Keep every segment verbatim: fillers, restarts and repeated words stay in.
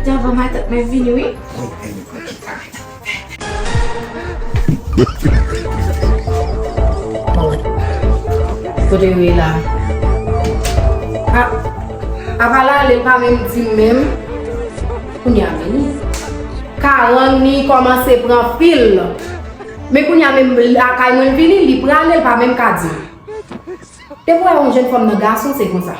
Devan matant mwen vini, wi. Kote yo ye la? A, apa l ale, l pa menm di m menm. Kounye a vini. Karang ni kòmanse pran fil. Men kounye a menm lakay mwen l vini, li prale, l pa menm ka di m. Depi w wè yon jèn fanm nan gason, se konsa.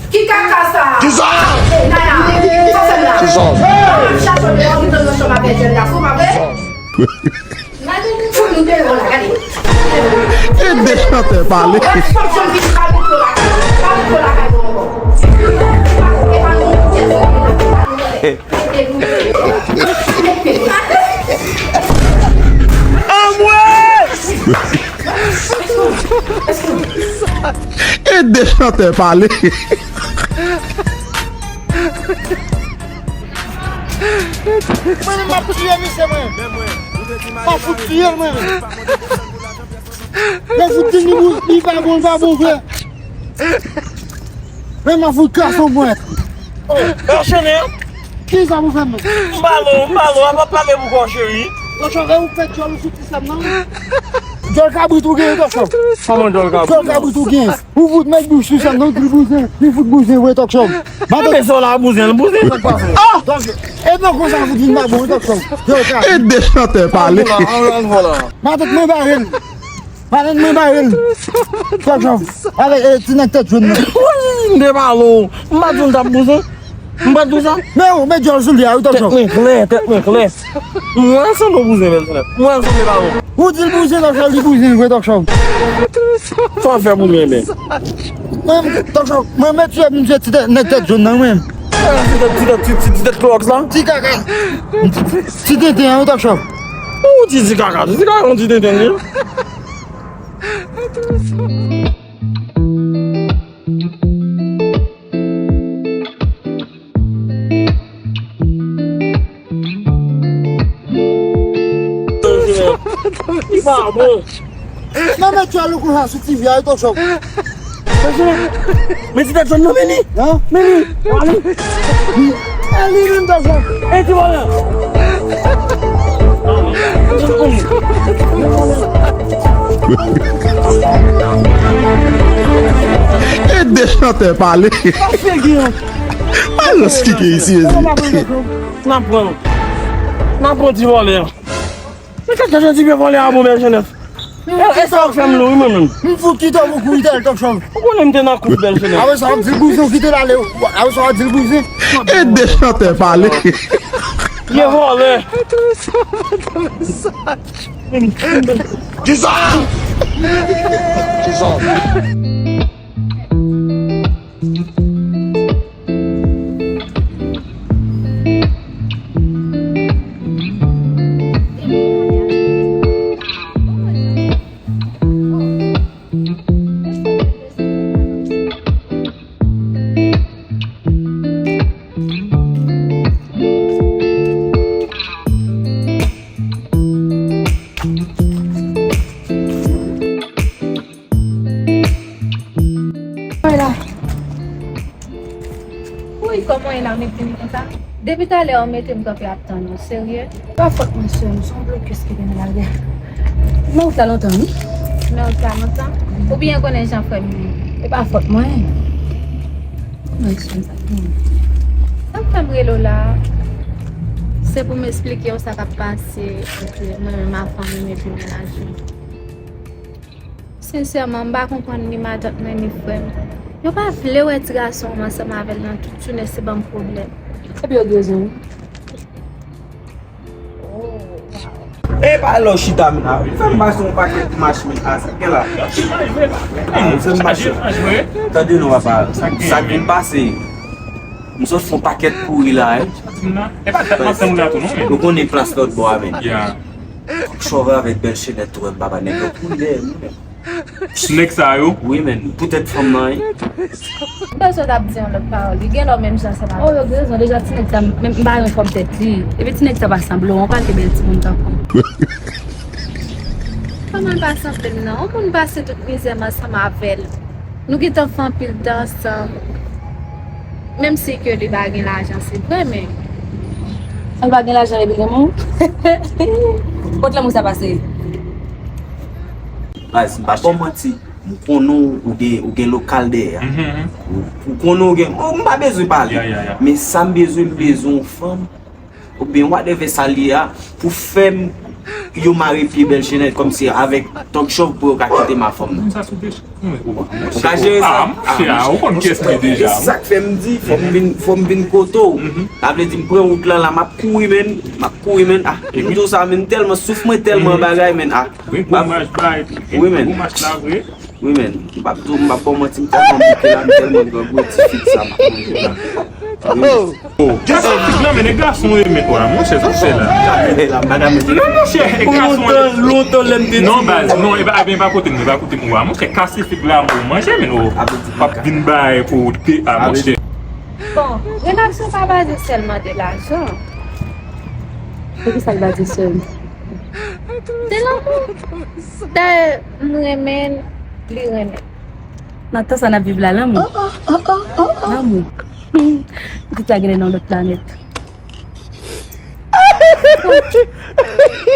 Ki kaka sa? Kisa? Nana, sa fè la? Kisa? Chache de yon ki nan chanm avè jèn gason, pa vre? Fout nou deyò la, gade. E de chantè pale. Fòk jèn fi pa met yo lakay. Pa met yo lakay nou ankò. E pa nou, e pa nou. E de chantè pale. Mwen menm m ap tiye misye mwen. M ap fout tiye l mwen menm. Mwen fout di li, li pa bon, li pa bon vre. Men m a fout kraze w mwen. Oh, anchene, hein? Ki sa pou fè m? M pale w, m pale w, a pa pale pou kò cheri. Tòchòv, ou fè djòl ou sou ti sè m nan? Djòl kabrit ou gen, Tòchòv. Kòman djòl kabrit? Djòl kabrit ou gen. Ou fout met bouch sou sè m nan, ou di l bouzen. Li fout bouzen vre, Tòchòv. Matant. Sa w la bouzen, l bouzen, sa k pase? Ah! Tòchòv, e non konsa fout vin pa bon, Tòchòv. Djòl kabrit. E de chantè pale. Matant mwen bare l. Pale m, mwen bare l. Tòchòv. Ale, e, ti nèg tèt jòn nan. Wi, m te pale w. M pa t di w m t ap bouzen. M pa t di w sa. Men ou, men djòl sou li a, wi, Tòchòv. Tèt mwen klè, tèt mwen klè. Mwen sanble w bouzen, bèl Jenèf. Mwen sanble pale w. Ou di l bouzen, Tòchòv, li bouzen, vre, Tòchòv. Sa w ap fè pou mwen, men. Mwen, Tòchòv, mwen, men tiye m, tiye ti tèt, nèg tèt jòn nan, mwen. Ti tèt, ti tèt, ti, ti, ti tèt klowòks la. Ti kaka. Ti tenten an, wi, Tòchòv. Ou di ti kaka, ti kaka, yon ti tenten, li. Li pa bon. Nan men tchòl ou konsa sou T V a, wi, Tòchòv. Men ti tèt jòn nan, men li. Hein? Men li. Wale. E li menm, Tòchòv. E ti vòlè. E de chantè pale. Alòs ki gen isi, Jezi. N ap pran. N ap pran ti vòlè a. Men kaka jan ti vye vòlè a bon, bèl Jenèf. E, e sa w fè m lou, wi, mwen menm. M fout kite w pou kouri dèyè l, Tòchòv. Ou konnen m te nan kous, bèl Jenèf. Apre sa, w ap di l bouzen, w kite l ale. Apre sa, w ap di l bouzen. E de chantè pale. Vye vòlè. Kisa? Kisa? Kòman w ye la? Wi, kòman w ye la, w mete m konsa? Depi talè w mete m kanpe ap tann ou, serye? E pa fòt mwen, sè m, se yon blokis ki vin lage. Nan wout la lontan, wi. Nan wout la lontan? Oubyen konnen jan frè m ye? E pa fòt mwen. Kòman w ye, sè m, sa k gen? Sa k fè m rele w la, se pou m eksplike w sa k ap pase ant mwen menm ak fanmi m epi mennaj mwen. Sensèman, m pa konprann ni matant mwen, ni frè m. Yo pa vle wè ti gason m ansanm avè l nan tout jounen, se ban m pwoblèm. Epi yo gen rezon, wi. E pa lè w chita m la, wi. Fè m pase yon pakèt mach men a sa gen la. Fè m pase. Tande non, papa. Sa k vin pase. M sot fè yon pakèt kouri la, wi. E pa dat m ap tann ou la tou, non, men. Ou konnen plas lòt bò a, men. Chòv avèk bèl chenèt tou, wè m papa nèg yo kouri dèyè m, men. Nèg sa yo? Wi, men, poutèt fanm nan, wi. M panse w t ap di yon lòt pawòl. Li gen lè w menm jan ansanm avè l. Oh, yo gen rezon. Deja, ti nèg sa, m, m pa renmen fòm tèt li. Epi ti nèg sa pa sanble yon pakèt bèl timoun tankou m. Kòman l pa sanble m nan? Yon moun pase tout mizè m ansanm avè l. Nou gentan fè anpil tan ansanm. Menm si ke li pa gen lajan, se vre, men. Sa l pa gen lajan epi l renmen w? Kot lanmou sa pase? Baz, m pa ba w manti. M konnen w, ou gen, ou gen lokal dèyè a. Mhm. Ou, ou konnen w gen, oh, m pa bezwen pale. Ya, ya, ya. Men sa m bezwen, m bezwen yon fanm, oubyen whatever sa l ye a, pou fè m yon mare pye bèl chenèt kòmsi avèk Talk Show pou yo ka kite m a fanm nan. Sa sou pech. Ou ka jere sa? Ah, monchè, ah, ou konn kiyès m ye deja. E sa k fè m di, fò m vin, fò m vin kote w. Mhm. Sa vle di, m pran wout lan la, m ap kouri, menn. M ap kouri, menn. Ah, m di w sa, menn, tèlman souf mwen, tèlman bagay, menn. Ah. Wi, gwo mach bay, wi, menn. Gwo mach la vre. Wi, menn. M p ap di w, m p ap ba w manti, m tèlman bouke la, m tèlman grangou, ti fig sa, m ap manje la. Wi, menn. Oh, kase fig lan, men e gason yo, men, oh, la, monchè, sa fè la. Non, monchè, e gason yo. Lontan, lontan, lè m te... Non, baz, non, e pa, e pa kote m, e pa kote m, wa, monchè, kase fig la, m manje, men, oh, w ap vin bay pou te, a, monchè. Bon, relasyon pa baze sèlman de lajan. Poukisa l baze sèl? De lanmou. Dayè, m renmen l, li renmen m. Nan tan sa n ap viv la, lanmou. Lanmou. Hmm, pitit la genlè nan lòt planèt.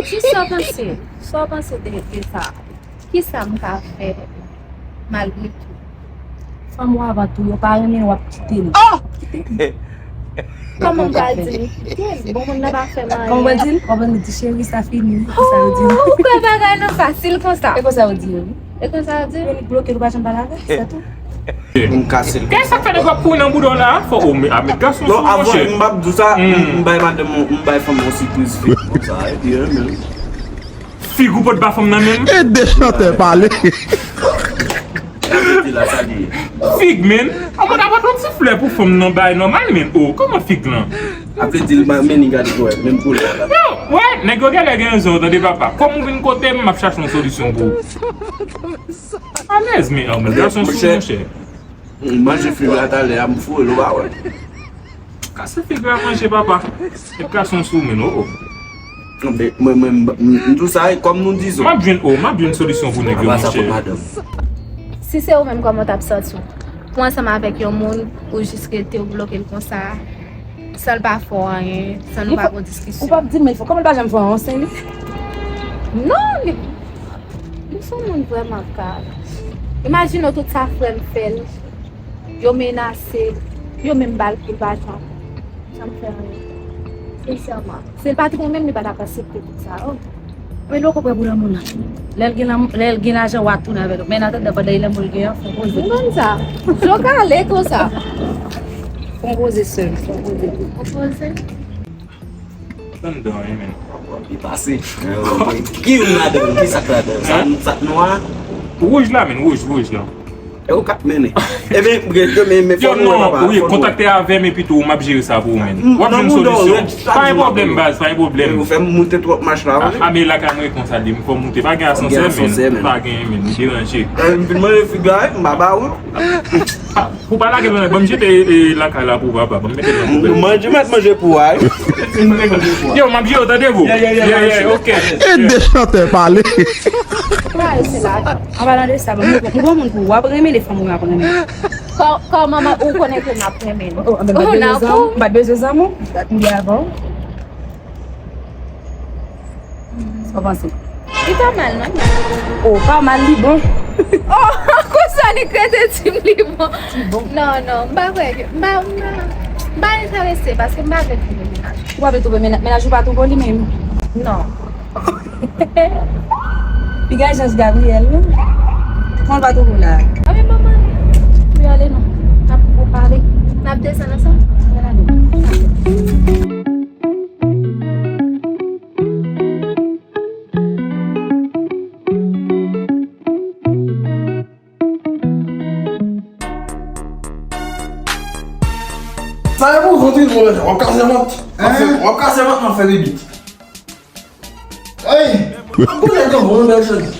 Kisa w panse? Sa w panse de, de sa? Kisa m ka fè malgre tou? Fanm ou avan tou, yo pa renmen w ap kite l. Kòman m pral di m kite l? Bon, moun nan pa fè m anyen. Kòman w pral di l? Kòman w pral di, cheri, sa fini? Kisa yo di l? Oh, ou kwè bagay nan fasil konsa? E konsa yo di yo. E konsa yo di? Yo bloke l, ou pa janm pale avè l, se tou. Pou m kase l. Kè sa k fè nèg w ap kouri nan bouda w la? Fò ou met gason sou ou, monchè. Non, avan m p ap di w sa, m bay madanm, m bay fanm yon sipriz fik konsa, epi, eh, men. Fig ou pot ba fanm nan menm? E de chantè pale. Sa vle di la, sa li ye. Fig, men. An mwen ta pot yon ti flè pou fanm nan bay nòmal, men. Oh, kòman fig lan? Sa vle di l ba men li gade pou wè, menm koulè a la. Yo, wè, nèg yo genlè gen rezon, tande papa. Kòm ou vin kote m, m ap chache yon solisyon pou ou. Alèz, men, oh, men gason sou, monchè. M manje fig la talè a, m foure l, ou pa wè. Kase fig la manje, papa. E gason sou men, oh, oh. Mwen, mwen, m, m, m di w sa, e kòm nou di zòt. M ap jwenn, oh, m ap jwenn solisyon pou nèg yo, monchè. Si se ou menm, kòman w t ap santi w? Pou ansanm avèk yon moun, ou jis rete, ou bloke l konsa, san l pa fè w anyen, san nou pa gon diskisyon. Ou p ap di m, men kòman l pa janm fè w anyen, li? Non, li, li se yon moun vrèman kalm. Imajine w tout sa frè m fè l. Yo menase l, yo menm ba l kou lajan. Sa m fè anyen. Sensèman. Si l pa t renmen m, li pa t ap aksepte tout sa yo. Men nou konprann pou lanmou nan. Lè l gen lanmou, lè l gen lajan, w a tounen avè l. Men an atandan, pandan e lanmou l gen an, fè yon poze. M konn sa. Jan w ka ale konsa. Fè yon poze, sè m, fè yon poze. Yon poze? Tann dan, wi, men. Li pase. Ki youn ladan? Ki sa k ladan? Sa, sa k nwa? Wouj la, men, wouj, wouj la. E ou k ap mennen. Ebyen, men, men fò nou wè, papa. Wi, kontakte avè m epi tou, m ap jere sa pou ou, men. W ap jwenn solisyon. Pa gen pwoblèm, baz, pa gen pwoblèm. Ou fè m moute twòp mach la, wi. A, men lakay mwen konsa, li, m fò moute. Pa gen asansè, men. Pa gen, men, m deranje. M vin manje fig la, m pa ba ou. Pou pa lage mwen, ban m jete, e, lakay la pou papa, ban m mete nan poubèl. Manje, mèt manje pou a, wi. Yo, m ap jere w, tande, bro. Yeah, yeah, yeah, yeah, ok. E de chantè pale. An palan de sa, bon, m bon moun pou ou, w ap renmen de fanm ou ap renmen. Kò-, kòman ou konnen ke m ap renmen? Oh, m pa t bezwen zanmi, m pa t bezwen zanmi, m byen avè w. Sa w panse? Li pa mal, non? Oh, pa mal, li bon. Oh, konsa li krete di m li bon. Li bon. Non, non, m pa kwè ke, m pa, m pa, m pa enterese paske m pa vle tounen mennaj. Ou pa vle tounen mennaj, mennaj ou pa tou bon li menm? Non. Piga jans Gabriel, wi. Kòman l pa tou bon la? A, men manman, pou y ale non. N ap pale. N ap desann ansanm? Ann ale. Sa e pou vant wi, w ap kaze vant. W ap fè, w ap kaze vant nan fè de bit. Ey! Ap konnen nan bon nan jodi.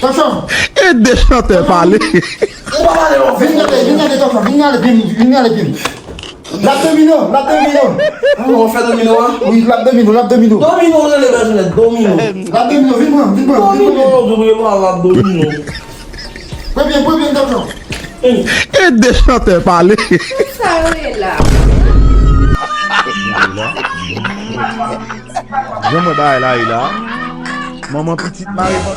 Tonton! E de chantè pale. Ou pa pale non, vin gade, vin gade tonton, vin gade, vin, vin gade, vin. L ap domine w, l ap domine w. An, w ap fè domino a? Wi, l ap domine w, l ap domine w. Domino rele bèzonèt, domino. L ap domine w, vin pran, vin pran, vin Domino, pran. non, domino, a l ap domino. Pran byen, pran byen, m t ap fè w. E de chantè pale. Sa yo ye la. Jan mwen bagay la ye la. Manman pitit mare pa.